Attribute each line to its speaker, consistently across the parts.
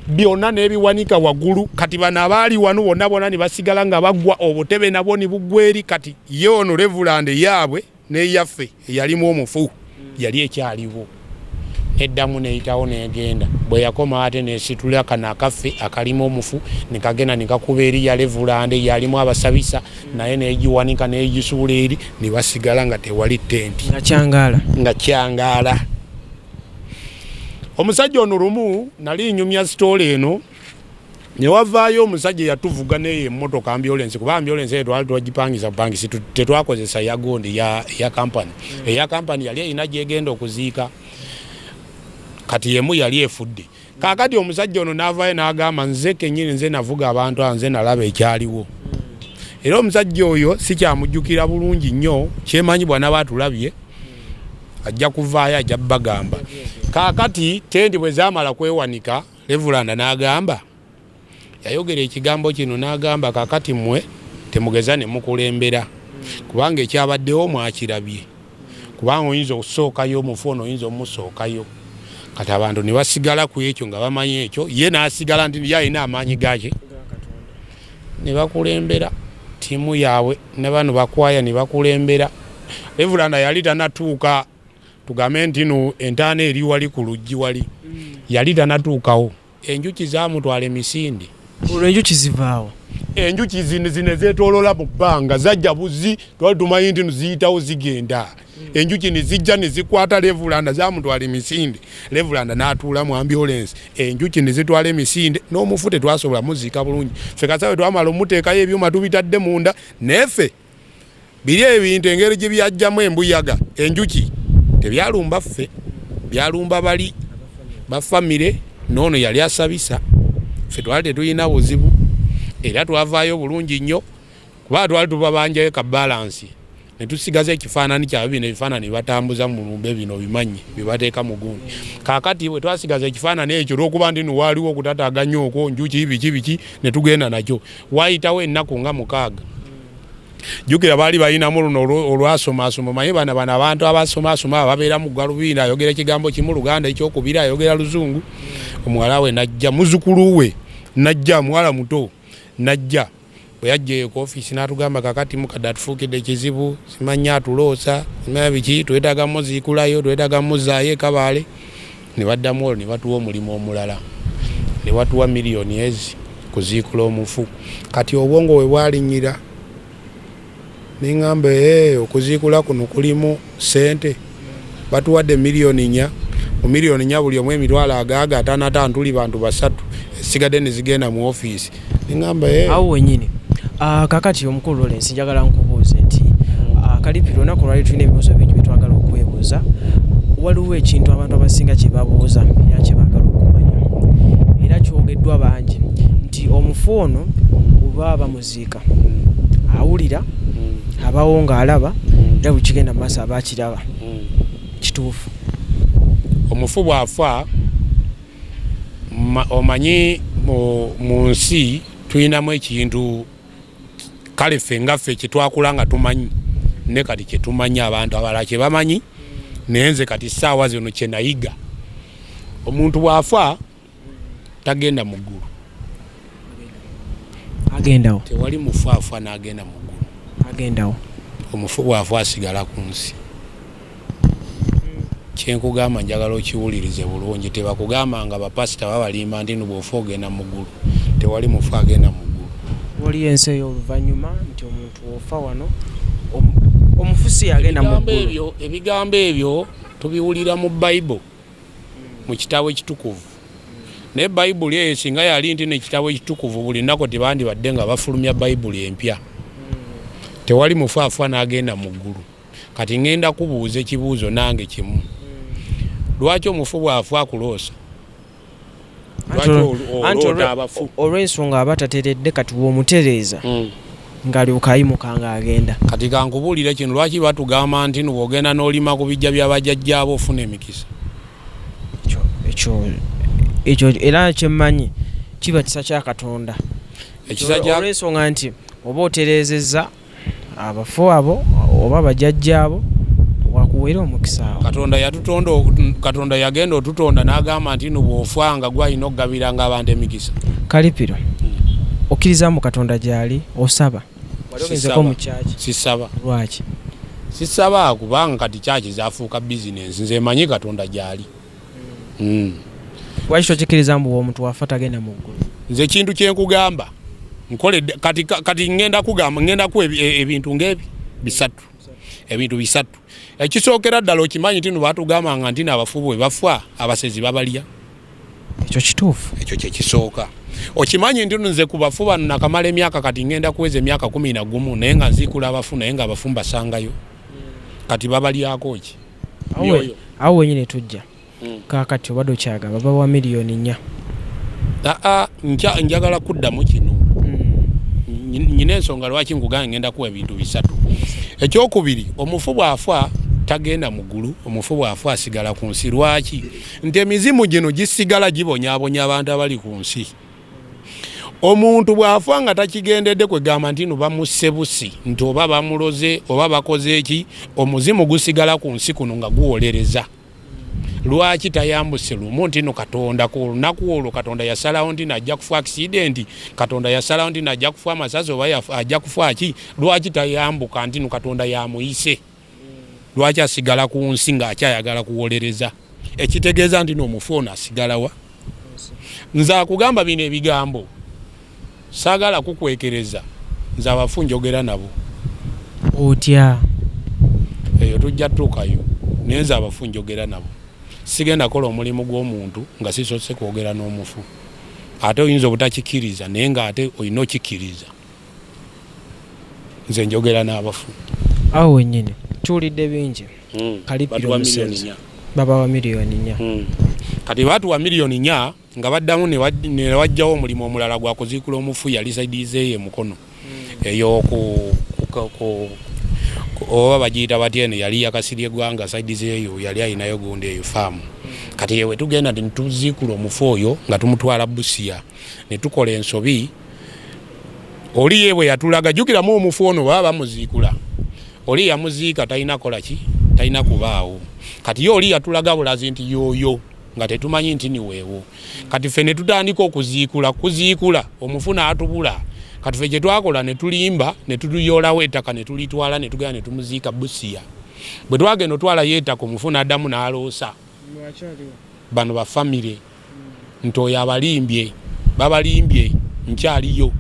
Speaker 1: Byonna n'ebiwanika waggulu. Kati bano abaali wano bonna bonna ne basigala nga bagwa, obutebe nabwo ne bugwa eri. Kati ye ono Reverend yaabwe n'eyaffe eyalimu omufu yali ekyaliwo, neddamu neyitawo negenda. Bwe yakoma ate nesitula kano akaffe akalimu omufu nekagenda nekakuba eri ya Reverend yalimu abasabisa, naye negiwanika negisuula eri, ne basigala nga tewali tenti.
Speaker 2: Nga kyangaala.
Speaker 1: Nga kyangaala. Omusajja ono lumu nali nyumya story eno, ne wavaayo omusajja eyatuvuga neyo emmotoka ambulance, kuba ambulance eyo twali twagipangisa bupangisi, tetwakozesa ya gundi ya kampani. Eya kampani yali erina gyegenda okuziika, kati yemu yali efudde. Kaakati omusajja ono n'avaayo n'agamba, "Nze kennyini nze navuga abantu abo, nze nalaba ekyaliwo." Era omusajja oyo sikyamujjukira bulungi nnyo, kyemanyi bw'anaaba atulabye ajja kuvaayo, ajja bagamba. Kaakati tendi bwe zaamala kwewanika, Reverend n'agamba, yayogera ekigambo kino n'agamba, "Kaakati mmwe temugeza ne mukulembera, kubanga ekyabaddewo mwakirabye, kubanga oyinza okusookayo omufu ono, oyinza omusookayo." Kati abantu ne basigala ku ekyo nga bamanyi ekyo, ye n'asigala nti ye alina amaanyi gaki, ne bakulembera ttiimu yaabwe ne bano bakwaya ne bakulembera. Reverend yali tanatuuka, tugambe nti no entaana eri wali ku luggi wali, yali tanatuukawo, enjuki zaamutwala emisinde.
Speaker 2: Olwo enjuki zivaawo?
Speaker 1: Enjuki zino zino ezeetooloola mu bbanga zajja buzi, twali tumanyi nti no ziyitawo zigenda. Enjuki ne zijja ne zikwata Reverend, zamutwala emisinde. Reverend n'atuula mu ambulance, enjuki ne zitwala emisinde n'omufu. Tetwasobola muziika bulungi ffe. Kasawe twamala omuteekayo ebyuma tubitadde munda, naye ffe biri ebintu engeri gye byajjamu embuyaga, enjuki tebyalumba ffe, byalumba bali bafamire noono yali asabisa. Ffe twali tetulina buzibu era twavaayo bulungi nnyo, kuba twali tubabanjayo ka balance ne tusigaza ekifaananyi kyabwe. Bino ebifaananyi batambuza mu lumbe bino bimanyi byebateeka mu gundi. Kaakati bwe twasigaza ekifaananyi ekyo, olwokuba nti no waaliwo okutataaganya okwo, njuki biki biki, ne tugenda nakyo. Waayitawo ennaku nga 6. Jjukira baali balinamu luno olwasomaasoma, omanyi bana bano abantu abasomaasoma babeera mu galubindi, ayogera ekigambo kimu Luganda, ekyokubiri ayogera Luzungu. Omuwala we najja, muzukulu we najja, muwala muto najja. Bwe yajja eyo ku ofiisi n'atugamba, "Kakati mukadde atufuukidde ekizibu, simanyi atuloosa, simanya biki, twetaaga muziikulayo, twetaaga muzaayo ekabaale." Ne baddamu olwo ne batuwa omulimu omulala, ne batuwa miliyoni ezi kuziikula omufu. Kati obwongo bwe bwalinnyira, neŋŋamba, "Ee, okuziikula kuno kulimu ssente. Batuwadde miliyoni 4, mu miliyoni 4 buli omu emitwalo agaaga ataano ataano, tuli bantu basatu, esigadde ne zigenda mu ofiisi." Neŋŋamba, "Ee."
Speaker 2: Awo wenyini. Kakati omukulu Lawrence, njagala nkubuuze nti kalipi lunaku lwali tulina ebibuuzo bingi byetwagala okwebuuza. Waliwo ekintu abantu abasinga kye babuuza era kye baagala okumanya, era kyogeddwa bangi nti omufu ono oba bamuziika awulira, abawo ng'alaba, era bwe kigenda mu maaso aba akiraba. Kituufu?
Speaker 1: Omufu bw'afa, omanyi mu nsi tulinamu ekintu, kale ffe nga ffe kyetwakula nga tumanyi, ne kati kyetumanyi, abantu abalala kye bamanyi, naye nze kati ssaawa zino kye nayiga, omuntu bw'afa tagenda mu ggulu.
Speaker 2: Agendawo?
Speaker 1: Tewali mufu afa n'agenda mu ggulu.
Speaker 2: Agendawo?
Speaker 1: Omufu bw'afa asigala ku nsi. Kyenkugamba njagala okiwulirize bulungi. Tebakugamba nga bapasita babalimba nti no bw'ofa ogenda mu ggulu. Tewali mufu agenda mu ggulu.
Speaker 2: Waliyo ensi ey'oluvannyuma, nti omuntu ofa wano omufu si yagenda mu
Speaker 1: Ebigambo
Speaker 2: ggulu?
Speaker 1: ebyo, ebigambo ebyo tubiwulira mu Bayibuli, mu kitabo ekitukuvu. Naye Bayibuli eyo singa yali nti nekitabo ekitukuvu, buli nnaku tebandibadde nga bafulumya Bayibuli empya. Tewali mufu afa n'agenda mu ggulu. Kati ŋŋenda kubuuza ekibuuzo nange kimu: lwaki omufu bw'afa akuloosa? Lwaki
Speaker 2: Anti
Speaker 1: oloota abafu?
Speaker 2: Olw'ensonga aba tateredde, kati w'omutereeza ng'alyoka ayimuka ng'agenda.
Speaker 1: Kati kankubuulire kino: lwaki batugamba nti no bw'ogenda n'olima ku bijja by'abajjajjaabo ofuna emikisa?
Speaker 2: Ekyo era kyemmanyi kiba kisa kya Katonda.
Speaker 1: Ekisa kya
Speaker 2: Olw'ensonga nti oba otereezezza abafu abo oba bajjajjaabo. Wakuweera omukisa awo.
Speaker 1: Katonda yatutonda, Katonda yagenda otutonda n'agamba nti no bw'ofanga gwalina okugabiranga abantu emikisa.
Speaker 2: Kalipiro, okkiriza mu Katonda gyali? Osaba? Wali ogenzeko mu kyaki?
Speaker 1: Sisaba.
Speaker 2: Lwaki?
Speaker 1: Sisaba kubanga kati kyaki zafuuka bizinensi. Nze manyi Katonda gyali.
Speaker 2: Lwaki tokikkiriza mbu omuntu wafa tagenda mu ggulu?
Speaker 1: Nze ekintu kyenkugamba nkoledde kati, kati ngenda kugamba, ngenda kuwa ebintu ng'ebi bisatu, ebintu bisatu. Ekisookera ddala, okimanyi nti no batugambanga nti n'abafu bwe bafa abasezi babalya.
Speaker 2: Ekyo kituufu.
Speaker 1: Ekyo kyekisooka. Okimanyi nti nze ku bafu bano nakamala emyaka, kati ngenda kuweza emyaka 11, naye nga nziikula abafu, naye nga abafu mbasangayo. Kati babalyako ki? Myoyo.
Speaker 2: Awo wenyini tujja. Kaakati obadde okyagamba bawa 4 miliyoni.
Speaker 1: Aa, njagala kuddamu kino. Nyina ensonga lwaki nkugamba ngenda kuwa ebintu bisatu. Ekyokubiri, omufu bw'afa tagenda mu ggulu, omufu bw'afa asigala ku nsi. Lwaki? Nti emizimu gino gisigala gibonyaabonya abantu abali ku nsi. Omuntu bw'afa nga takigendedde, kwegamba nti no bamusse busi, nti oba bamuloze oba bakoze eki, omuzimu gusigala ku nsi kuno nga guwolereza. Lwaki tayambuse lumu nti no Katonda ku lunaku olwo Katonda yasalawo nti najja kufa accident, Katonda yasalawo nti najja kufa amasasi, oba ajja kufa ki? Lwaki tayambuka nti no Katonda yamuyise? Lwaki asigala ku nsi ng'akyayagala kuwolereza? Ekitegeeza nti n'omufu ono asigalawa. Nze akugamba bino ebigambo saagala kukwekereza, nze abafu njogera nabo.
Speaker 2: Otya?
Speaker 1: Eyo tujja tuukayo, naye nze abafu njogera nabo. Sigenda kola omulimu gw'omuntu nga sisoose kwogera n'omufu. Ate oyinza obutakikiriza, naye ng'ate olina okikkiriza. Nze njogera n'abafu.
Speaker 2: Awo wennyini tuwulidde bingi. Kalipiro.
Speaker 1: Batuwa miliyoni
Speaker 2: Musenze.
Speaker 1: 4.
Speaker 2: Babawa 4 miliyoni.
Speaker 1: Kati batuwa 4 miliyoni nga baddamu ne wajjawo omulimu omulala gwa kuziikula omufu. Yali side eyo emukono eyo oba bagiyita batya eno, yali yakasirye eggwanga, side eyo yali ayinayo gundi eyo faamu. Kati ewe tugenda nti tuziikula omufu oyo nga tumutwala Busiya, ne tukola ensobi. Oli ye bwe yatulaga, jjukiramu omufu ono baba bamuziikula, oli yamuziika talina kola ki, talina kubaawo. Kati ye oli yatulaga bulazi nti yoyo, nga tetumanyi nti niweewo. Kati ffe ne tutandika okuziikula, kuziikula omufu n'atubula. Kati ffe kye twakola, ne tulimba, ne tuluyolawo ettaka, ne tulitwala, ne tugenda ne tumuziika Busiya. Bwe twagenda otwalayo ettaka, omufu n'addamu n'aloosa bano ba famire nti oyo abalimbye, babalimbye, nkyaliyo.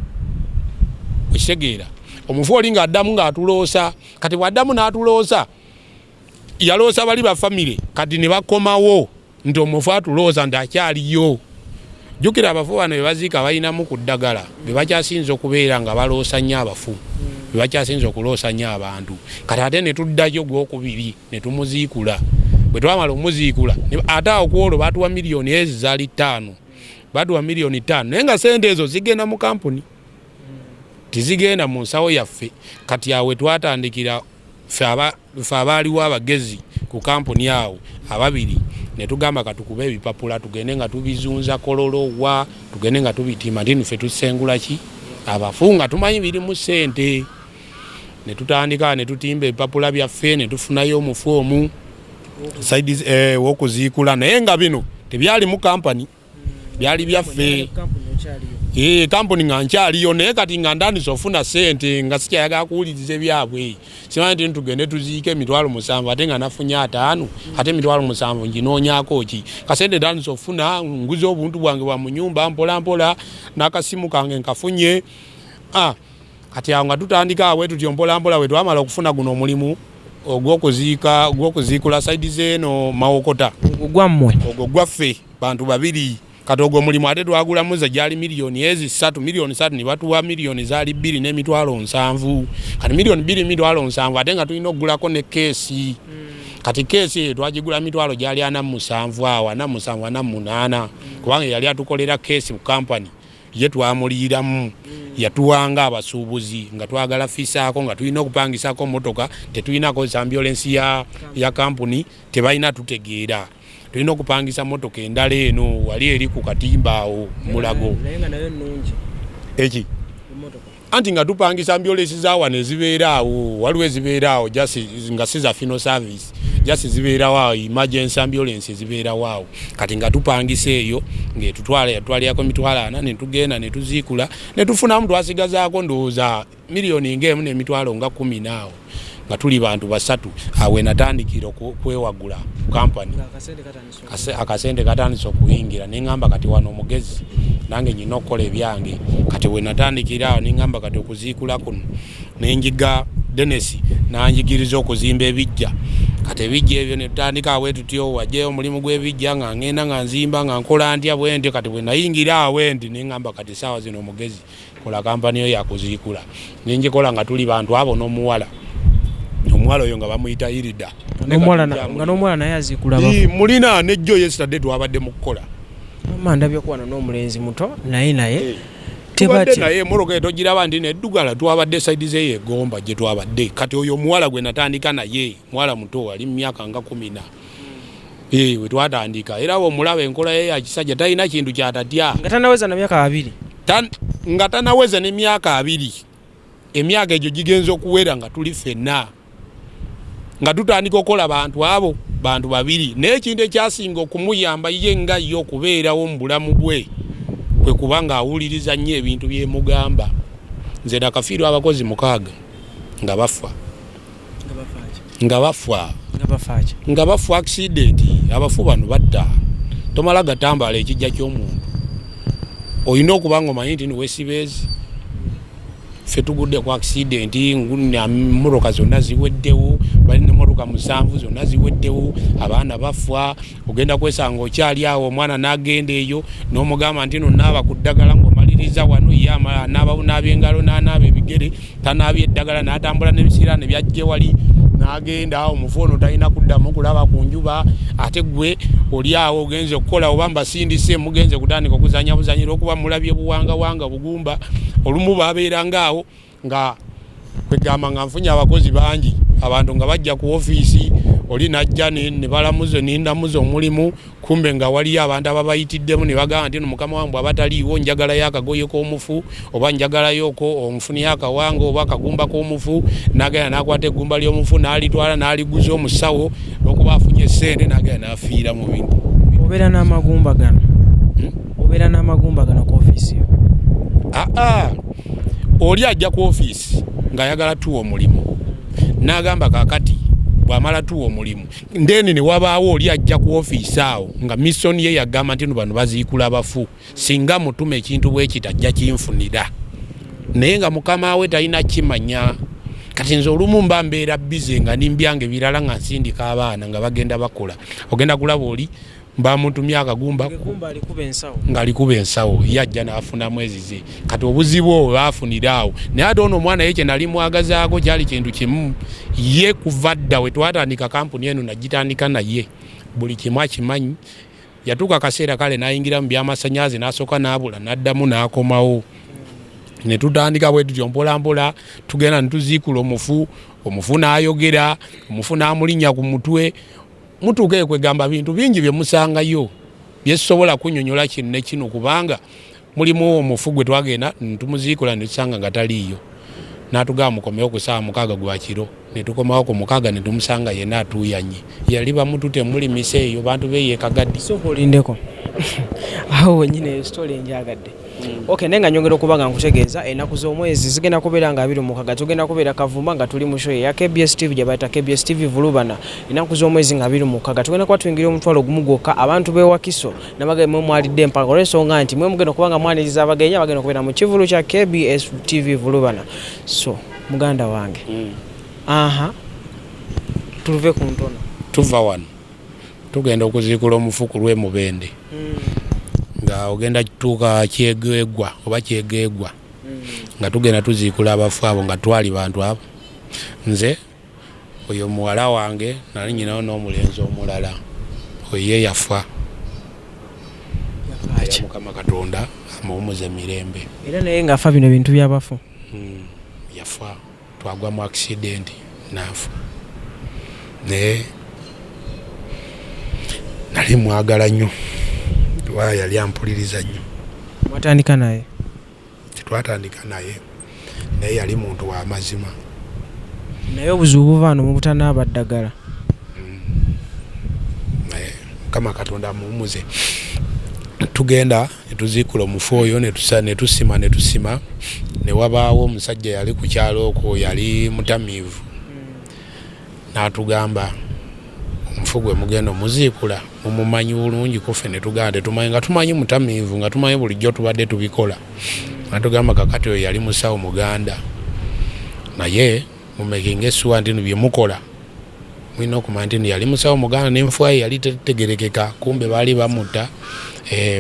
Speaker 1: Okitegeera? Omufu oli ng'addamu ng'atuloosa. Kati bw'addamu n'atuloosa, yaloosa bali ba famire, kati ne bakomawo nti omufu atuloosa nti akyaliyo. Jjukira abafu bano be baziika balinamu ku ddagala, be bakyasinza okubeera nga baloosa nnyo abafu, be bakyasinza okuloosa nnyo abantu. Kati ate ne tuddayo gwokubiri ne tumuziikula. Bwe twamala omuziikula, ate awo ku olwo batuwa miliyoni ezi zaali 5, batuwa miliyoni 5, naye nga sente ezo zigenda mu kampuni, tizigenda mu nsawo yaffe. Kati awe twatandikira ffe abaaliwo abagezi ku kampuni awo ababiri, ne tugamba katukube ebipapula, tugende nga tubizunza Kololo wa, tugende nga tubitimba nti nffe tusengula ki abafu nga tumanyi birimu sente. Ne tutandika ne tutimba ebipapula byaffe, ne tufunayo omufu omu side wokuziikula, naye nga bino tebyalimu kampani, byali byaffe. Kampuni nga nkyaliyo, naye kati nga ndandise ofuna sente, nga sikyayagala kuwuliriza ebyabwe. Simanyi nti tugende tuziike 700,000, ate nga nafunye 5, ate 700,000 nginoonyako ki? Kasente ndandise ofuna, nguza obuntu bwange bwa mu nyumba mpola mpola, n'akasimu kange nkafunye. Ah, kati awo nga tutandika awe tutyo mpola mpola. Bwe twamala okufuna guno omulimu ogw'okuziika, ogw'okuziikula side z'eno Mawokota.
Speaker 2: Ogwo gwammwe?
Speaker 1: Ogwo gwaffe bantu babiri. Kati ogwo omulimu ate twagulamu ze gyali miliyoni ezi 3, miliyoni 3, ne batuwa miliyoni zaali 2 n'emitwalo 70. Kati miliyoni 2 emitwalo 70, ate nga tulina okugulako ne case. Kati case eyo twagigula mitwalo gyali 47 awo, 47, 48, kubanga yali atukolera case mu kampani ye twamuliiramu, yatuwanga abasuubuzi nga twagala fisaako, nga tulina okupangisako motoka, tetulina kozesa ambulance ya kampuni, tebalina tutegeera, tulina okupangisa motoka endala eno wali eri ku katimba awo Mulago.
Speaker 2: Naye nga nayo nnungi.
Speaker 1: Eki?
Speaker 2: Emmotoka.
Speaker 1: Anti nga tupangisa ambulance za wano ezibeera awo, waliwo ezibeera awo just nga si za funeral service, just zibeerawo awo, emergency ambulance ezibeerawo awo. Kati nga tupangisa eyo ng'etutwala, yatutwalirako 400,000 ne tugenda ne tuziikula ne tufunamu, twasigazaako ndowooza miliyoni ng'emu n'emitwalo nga 10 naawo, nga tuli bantu basatu. Awo natandikira okwewagula kampani, akasente katandise okuyingira, neŋŋamba kati wano omugezi nange nyina okukola ebyange. Kati we natandikira awo neŋŋamba kati okuziikula kuno nenjiga, Denis nanjigiriza okuzimba ebijja. Kati ebijja ebyo netutandika awe tutyo, wajjayo omulimu gw'ebijja, nga ngenda nga nzimba nga nkola ntya bwe ntyo. Kati bwe nayingira awo ndi neŋŋamba kati saawa zino omugezi kola kampani yo yakuziikula, nenjikola nga tuli bantu abo n'omuwala, omuwala oyo nga bamuyita Irida.
Speaker 2: Nga n'omuwala naye aziikula?
Speaker 1: Mulina nejjo yesterday twabadde mu kukola.
Speaker 2: Mama, ndabyeko wano n'omulenzi muto naye naye.
Speaker 1: Tubadde naye emmotoka etogiraba nti neddugala, twabadde side zeeyo egomba gye twabadde. Kati oyo omuwala gwe natandika naye muwala muto, ali mu myaka nga 10 we twatandika, era omulaba enkola ye ya kisajja, talina kintu kyatatya.
Speaker 2: Nga tanaweza na myaka 20?
Speaker 1: Nga tanaweza n'emyaka 20. Emyaka egyo gigenza okuwera nga tuli ffenna nga tutandika okukola, bantu abo bantu babiri. Naye ekintu ekyasinga okumuyamba ye nga ye okubeerawo mu bulamu bwe kwe kuba ng'awuliriza nnyo ebintu byemugamba. Nze nakafiirwa abakozi 6 nga bafa, nga bafa, nga bafa accident. Abafu bano batta, tomala gatambaala ekijja ky'omuntu, olina okuba nga omanyi nti niwesibeezi. Ffe tugudde ku accident, motoka zonna ziweddewo, balina motoka 7 zonna ziweddewo, abaana bafa. Ogenda kwesanga okyali awo, omwana n'agenda eyo n'omugamba nti no naaba ku ddagala ng'omaliriza wano, ye anaaba bunaaba engalo n'anaaba ebigere, tanaabye eddagala, n'atambula n'ebisiraano byajje wali n'agenda. Omufu ono talina kuddamu kulaba ku njuba, ate gwe oli awo ogenze okukola oba mbasindise, mugenze kutandika okuzanya buzanyira okuba mulabye buwangawanga bugumba. Olumu babeeranga awo nga kwegamba nga nfunye abakozi bangi, abantu nga bajja ku ofiisi, oli najja ne balamuza nendamuza omulimu, kumbe nga waliyo abantu ababayitiddemu ne bagamba nti no mukama wange bw'aba taliiwo njagalayo akagoye k'omufu oba njagelayoko omufuniyo akawanga oba akagumba k'omufu. N'agenda n'akwata eggumba ly'omufu n'alitwala n'aliguza omusawo n'okuba afunye essente, n'agenda n'afiira mu bintu.
Speaker 2: Obeera n'amagumba gano? Obeera n'amagumba gano ku ofiisi yo?
Speaker 1: Aa, oli ajja ku ofiisi ng'ayagala tuwa omulimu, n'agamba kaakati bw'amala tuwa omulimu, then ne wabaawo oli ajja ku ofiisi awo nga mission ye yagamba nti no bano baziikula bafu, singa mutuma ekintu bwe kiti ajja kinfunira, naye nga mukama we talina kimanya. Kati nze olumu mba mbeera busy nga nimbyange birala, nga nsindika abaana nga bagenda bakola, ogenda kulaba oli bamutumye akagumba ng'alikuba ensawo, ye ajja n'afunamu ezize. Kati obuzibu obwo baafunira awo. Naye ate ono omwana ye kye nali mwagazaako kyali kintu kimu, ye kuva dda we twatandika kampuni eno nagitandika naye buli kimu akimanyi. Yatuuka akaseera kale n'ayingira mu byamasannyalaze, n'asooka n'abula, n'addamu n'akomawo, ne tutandika bwe tutyo mpola mpola, tugenda ne tuziikula omufu, omufu n'ayogera, omufu n'amulinnya ku mutwe. Mutuuka eyo kwegamba bintu bingi bye musangayo byesobola kunyonyola kino ne kino, kubanga mulimu omufu gwe twagenda netumuziikula netusanga nga taliiyo, n'atugamba mukomewo ku ssaawa 6 gwa kiro, ne tukomawo ku 6 ne tumusanga yenna atuuyanye, yali bamutute mulimisa eyo bantu beeyekagadi.
Speaker 2: Sooka olindeko awo wenyini, eyo story enjagadde. Ok, naye nga nyongera okuba nga nkutegeeza, ennaku z'omwezi zigenda kubeera nga 26, tugenda kubeera Kavumba nga tuli mu show eya KBS TV gye bayita KBS TV Vulubana. Ennaku z'omwezi nga 26 tugenda kuba tuyingira 10,000 gwokka. Abantu b'e Wakiso nabagabe mwe mwalidde empaka, olw'ensonga nti mwe mugenda okuba nga mwaniriza abagenyi abagenda okubeera mu kivulu kya KBS TV Vulubana. So muganda wange, aha, tuluve ku ntono.
Speaker 1: Tuva wano tugenda okuziikula omufu ku lw'emubende, nga ogenda tuuka Kyegegwa oba Kyegegwa, nga tugenda tuziikula abafu abo, nga twali bantu abo, nze, oyo muwala wange nali nyinawo n'omulenzi omulala, oyo ye yafa. Mukama Katonda amuwumuze mirembe.
Speaker 2: Era naye ng'afa bino bintu by'abafu?
Speaker 1: Yafa twagwa mu accident naafa, naye nali mwagala nnyo, wa yali ampuliriza nnyo.
Speaker 2: Mwatandika naye?
Speaker 1: Tetwatandika naye. Naye yali muntu wa mazima.
Speaker 2: Naye obuzibu buva wano mu butanaaba ddagala.
Speaker 1: Naye Mukama Katonda amuwumuze. Tugenda ne tuziikula omufu oyo, ne tusima ne tusima, ne wabaawo omusajja yali ku kyalo okwo, yali mutamiivu, n'atugamba, omufu gwe mugenda omuziikula mumumanyi bulungi kuffe? Ne tugamba tetumanyi, nga tumanyi mutamiivu, nga tumanyi bulijjo tubadde tubikola. N'atugamba kakati oyo yali musawo muganda, naye mumakinga sure nti bye mukola mulina okumanya nti yali musawo muganda, n'enfa ye yali tetegerekeka. Kumbe baali bamutta,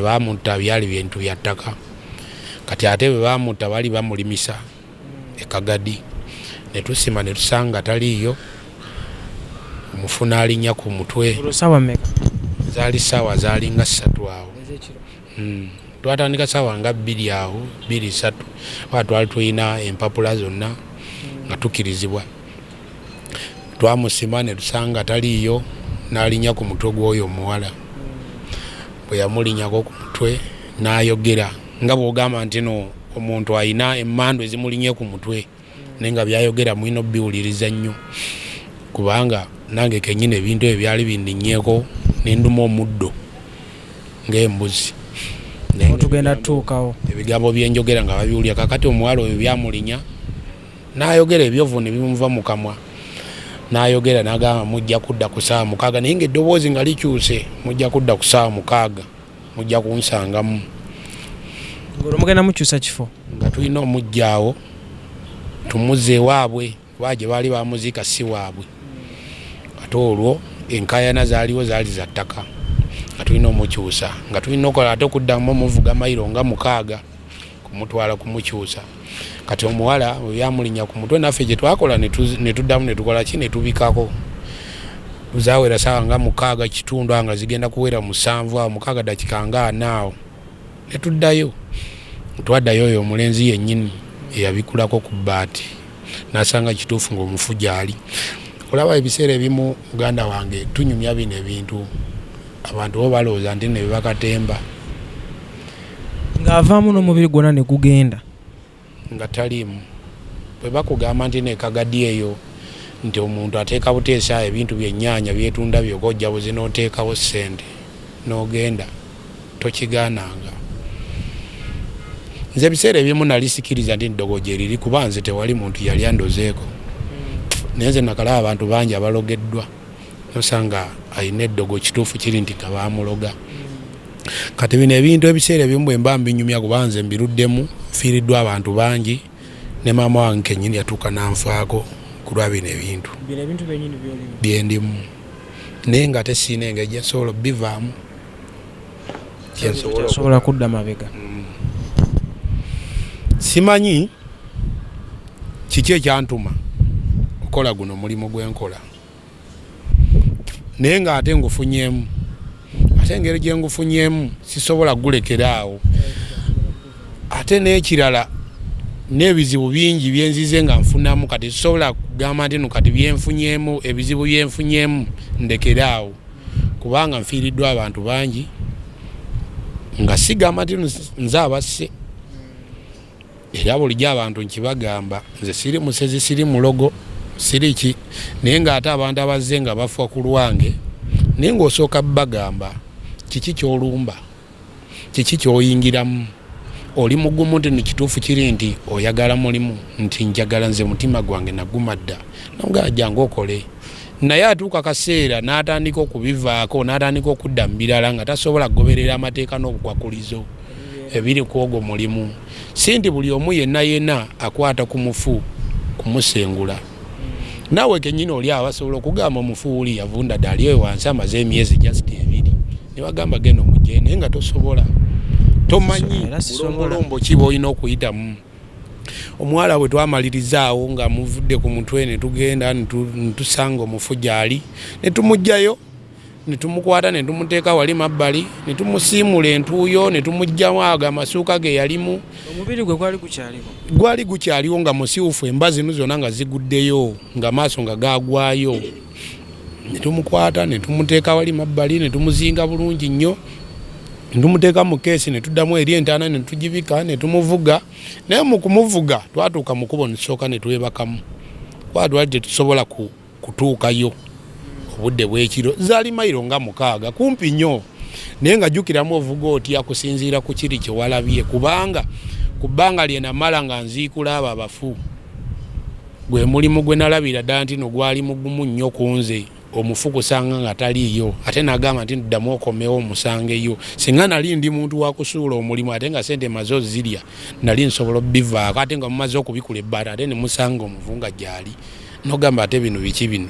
Speaker 1: bamutta byali bintu bya ttaka. Kati ate bwe bamutta baali bamulimisa ekagadi. Ne tusima ne tusanga taliiyo. Omufu n'alinnya ku mutwe.
Speaker 2: Olwo ssaawa mmeka?
Speaker 1: Zaali ssaawa zaalinga 3 awo. Twatandika ssaawa nga 2 awo, 2 3, kuba twali tulina empapula zonna nga tukkirizibwa. Twamusima ne tusanga taliiyo, n'alinnya ku mutwe gw'oyo omuwala. Bwe yamulinnyako ku mutwe n'ayogera nga bw'ogamba nti no omuntu alina emmandu ezimulinnye ku mutwe, naye nga by'ayogera mulina obbiwuliriza nnyo, kubanga nange kennyini ebintu ebyo byali binninnyeeko ne nduma omuddo ng'embuzi.
Speaker 2: Tugenda tutuukawo.
Speaker 1: Ebigambo bye njogera nga babiwulira. Kakati omuwala oyo byamulinnya n'ayogera, ebyovu ne bimuva mu kamwa, n'ayogera n'agamba, mujja kudda ku ssaawa 6, naye ng'eddoboozi nga likyuse, mujja kudda ku ssaawa 6, mujja kunsangamu.
Speaker 2: Ng'olwo mugenda mukyusa kifo?
Speaker 1: Nga tulina omuggyaawo tumuzze ewaabwe, kuba gye baali bamuziika si waabwe. Ate olwo enkaayana zaaliwo zaali za ttaka, nga tulina omukyusa, nga tulina okola ate okuddamu omuvuga mayiro nga 6 kumutwala kumukyusa. Kati omuwala bwe byamulinnya ku mutwe, naffe kye twakola ne tuddamu ne tukola ki, ne tubikako. Zaawera ssaawa nga 6:15 awo, nga zigenda kuwera 7 awo, 6:40 awo, ne tuddayo. Twaddayo, oyo omulenzi yennyini eyabikulako ku bbaati n'asanga kituufu ng'omufu gy'ali. Olaba ebiseera ebimu, muganda wange, tunyumya bino ebintu, abantu bo balowooza nti ne bibakatemba.
Speaker 2: Ng'avaamu n'omubiri gwonna ne gugenda.
Speaker 1: Nga taliimu. Bwe bakugamba nti nekagadi eyo nti omuntu ateeka buteesa ebintu byennyanya byetunda byokka, ojja buzi n'oteekawo ssente n'ogenda, tokigaananga. Nze ebiseera ebimu nali sikiriza nti ddogo gye riri, kuba nze tewali muntu yali andozeeko, naye nze nakalaba abantu bangi abalogeddwa, nosanga alina eddogo, kituufu kiri nti nga bamuloga. Kati bino ebintu ebiseera ebimu bwe mba mbinyumya, kuba nze mbiruddemu, nfiiriddwa abantu bangi, ne maama wange kennyini yatuuka n'anfaako ku lwa bino ebintu byendimu, naye nga ate siina engeri gye nsobola obbivaamu.
Speaker 2: Sobola kudda mabega.
Speaker 1: Simanyi kiki ekyantuma okukola guno omulimu gwenkola, naye ng'ate ngufunyeemu, ate engeri gye ngufunyeemu sisobola kugulekera awo. Ate n'ekirala, n'ebizibu bingi byenzize nga nfunamu, kati sisobola kugamba nti no kati byenfunyeemu, ebizibu byenfunyeemu ndekere awo, kubanga nfiiriddwa abantu bangi, nga sigamba nti nze abasse. Era bulijjo abantu nkibagamba, nze siri musezi, siri mulogo, siri ki, naye ng'ate abantu abazze nga bafa ku lwange, naye ng'osooka bagamba kiki ky'olumba, kiki ky'oyingiramu. Oli mugumu nti kituufu kiri nti oyagala mulimu, nti njagala, nze mutima gwange naguma dda, nogamba jangu okole. Naye atuuka kaseera n'atandika okubivaako, n'atandika okudda mu birala, nga tasobola kugoberera amateeka n'obukwakulizo ebiri ku ogwo mulimu. Si nti buli omu yenna yenna akwata ku mufu kumusengula. Naawe kennyini oli awo basobola okugamba omufu wuli yavunda dda, ali eyo wansi amaze emyezi just 2, ne bagamba genda omugye, naye nga tosobola, tomanyi bulombolombo ki bw'olina okuyitamu. Omuwala bwe twamalirizaawo nga muvudde ku mutwe, ne tugenda ne tusanga omufu gy'ali, ne tumuggyayo, ne tumukwata, ne tumuteeka wali mabbali, ne tumusiimula entuuyo, ne tumuggyamu ago amasuuka ge yalimu.
Speaker 2: Omubiri gwe gwali gukyaliwo?
Speaker 1: Gwali gukyaliwo nga musiwufu, emba zino zonna nga ziguddeyo, nga maaso nga gagwayo. Ne tumukwata ne tumuteeka wali mabbali, ne tumuzinga bulungi nnyo. Ntumuteeka mu keesi, ne tuddamu eri entaana, ne tugibika, ne tumuvuga. Naye mu kumuvuga twatuuka mu kubo, netusooka ne twebakamu, kuba twali tetusobola kutuukayo obudde bwekiro. Zaali mayiro nga 6, kumpi nnyo, naye nga jjukiramu ovuga otya kusinziira ku kiri kyewalabye, kubanga ku bbanga lye namala nga nziikula abo abafu, gwe mulimu gwe nalabira ddala nti no gwali mugumu nnyo ku nze. Omufu kusanga nga taliiyo, ate nagamba nti ddamu okomewo omusangeyo. Singa nali ndi muntu wakusuula omulimu, ate nga sente maze ozirya, nali nsobola obivaako, ate nga mumaze okubikula ebbaata, ate nemusanga omufu nga gyali, nogamba ate bino biki bino?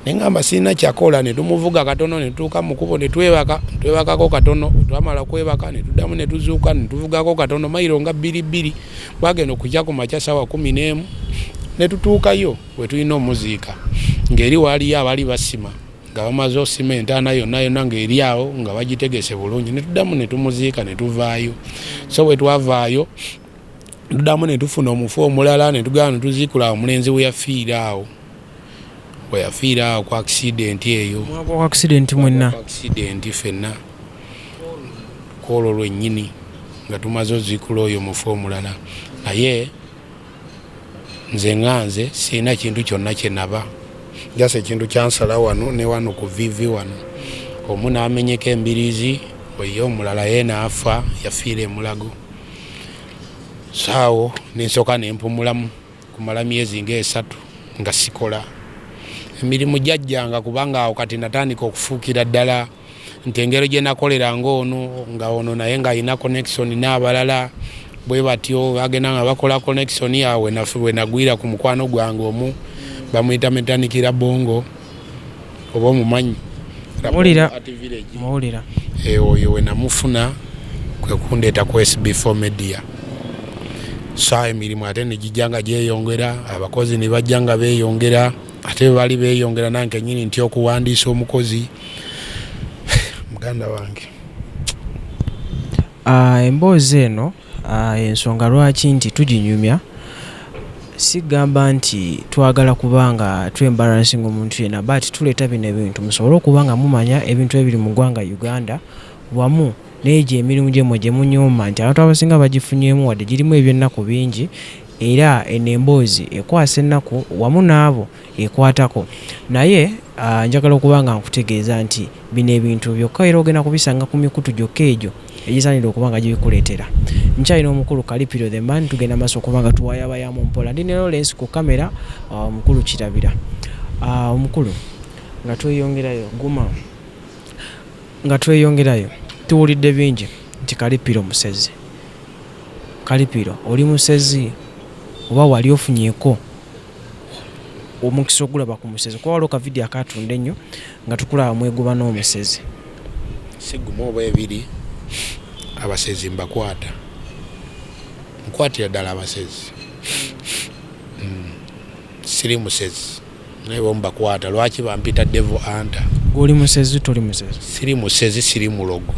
Speaker 1: Neŋamba sirina kyakola. Ne tumuvuga katono, ne tutuuka mu kubo, ne twebaka, twebakako katono. Twamala kwebaka, ne tuddamu ne tuzuuka, ne tuvugako katono, mayiro nga bbiri bbiri. Bwagenda okujja ku makya sawa 11, ne tutuukayo we tulina omuziika, ng'eri waaliyo abaali basima, nga bamaze osima entaana yonna yonna, ng'eri awo nga bagitegese bulungi. Ne tuddamu ne tumuziika, ne tuvaayo. So bwe twavaayo, tuddamu ne tufuna omufu omulala, ne tugenda ne tuziikula omulenzi we yafiira awo, we yafiira awo ku accident eyo.
Speaker 2: Mwagwa ku accident mwenna?
Speaker 1: Accident ffenna kwolwo lwennyini, nga tumaze oziikula oyo omufu omulala. Naye nze nga nze sirina kintu kyonna kyenaba, jasa ekintu kyansala wano ne wano ku vivi wano, omu n'amenyeka embiriizi oyo, omulala ye n'afa, yafiira emulago. Saawo nensooka nempumulamu kumala myezi nga 3 nga sikola. Emirimu gyajjanga, kubanga awo kati natandika okufuukira ddala nti engeri gye nakoleranga ono, nga ono naye ng'alina connection n'abalala bwe batyo, bagenda nga bakola connection. Awo we nagwira ku mukwano gwange omu, bamuyita Metanikira Bongo, oba omumanyi?
Speaker 2: Muwulira.
Speaker 1: Art Village.
Speaker 2: Muwulira.
Speaker 1: Oyo we namufuna kwe kundeeta ku SB4 Media. Saa emirimu ate negijja nga gyeyongera, abakozi ne bajja nga beeyongera, ate bwe baali beeyongera, nange kenyini nti okuwandiisa omukozi, muganda wange.
Speaker 2: Emboozi eno, ensonga lwaki nti tuginyumya, sigamba nti twagala kubanga twembarrassinga omuntu yenna, but tuleeta bino ebintu musobole okuba nga mumanya ebintu ebiri mu ggwanga Uganda, wamu n'egyo emirimu gyemmwe gye munyooma nti abantu abasinga bagifunyeemu, wadde girimu ebyennaku bingi. Era eno emboozi ekwasa ennaku wamu n'abo ekwatako. Naye njagala okuba nga nkutegeeza nti bino ebintu byokka era ogenda kubisanga ku mikutu gyokka egyo egisaanidde okuba nga gibikuleetera. Nkyalina omukulu Kalipiro the man, tugenda maaso okuba nga tuwayabayamu mpola. Ndi ne Lawrence ku kamera, omukulu Kirabira. Omukulu, nga tweyongerayo, guma, nga tweyongerayo, tuwulidde bingi nti Kalipiro musezi. Kalipiro, oli musezi oba wali ofunyeeko omukisa ogulaba ku musezi? Kuba waliwo ka video akatunda ennyo nga tukulaba mweguba n'omusezi.
Speaker 1: Si gumu oba ebiri, abasezi mbakwata, nkwatira ddala abasezi. Siri musezi, naye bo mbakwata. Lwaki bampita devil hunter?
Speaker 2: Gwe oli musezi, toli musezi?
Speaker 1: Siri musezi, siri mulogo.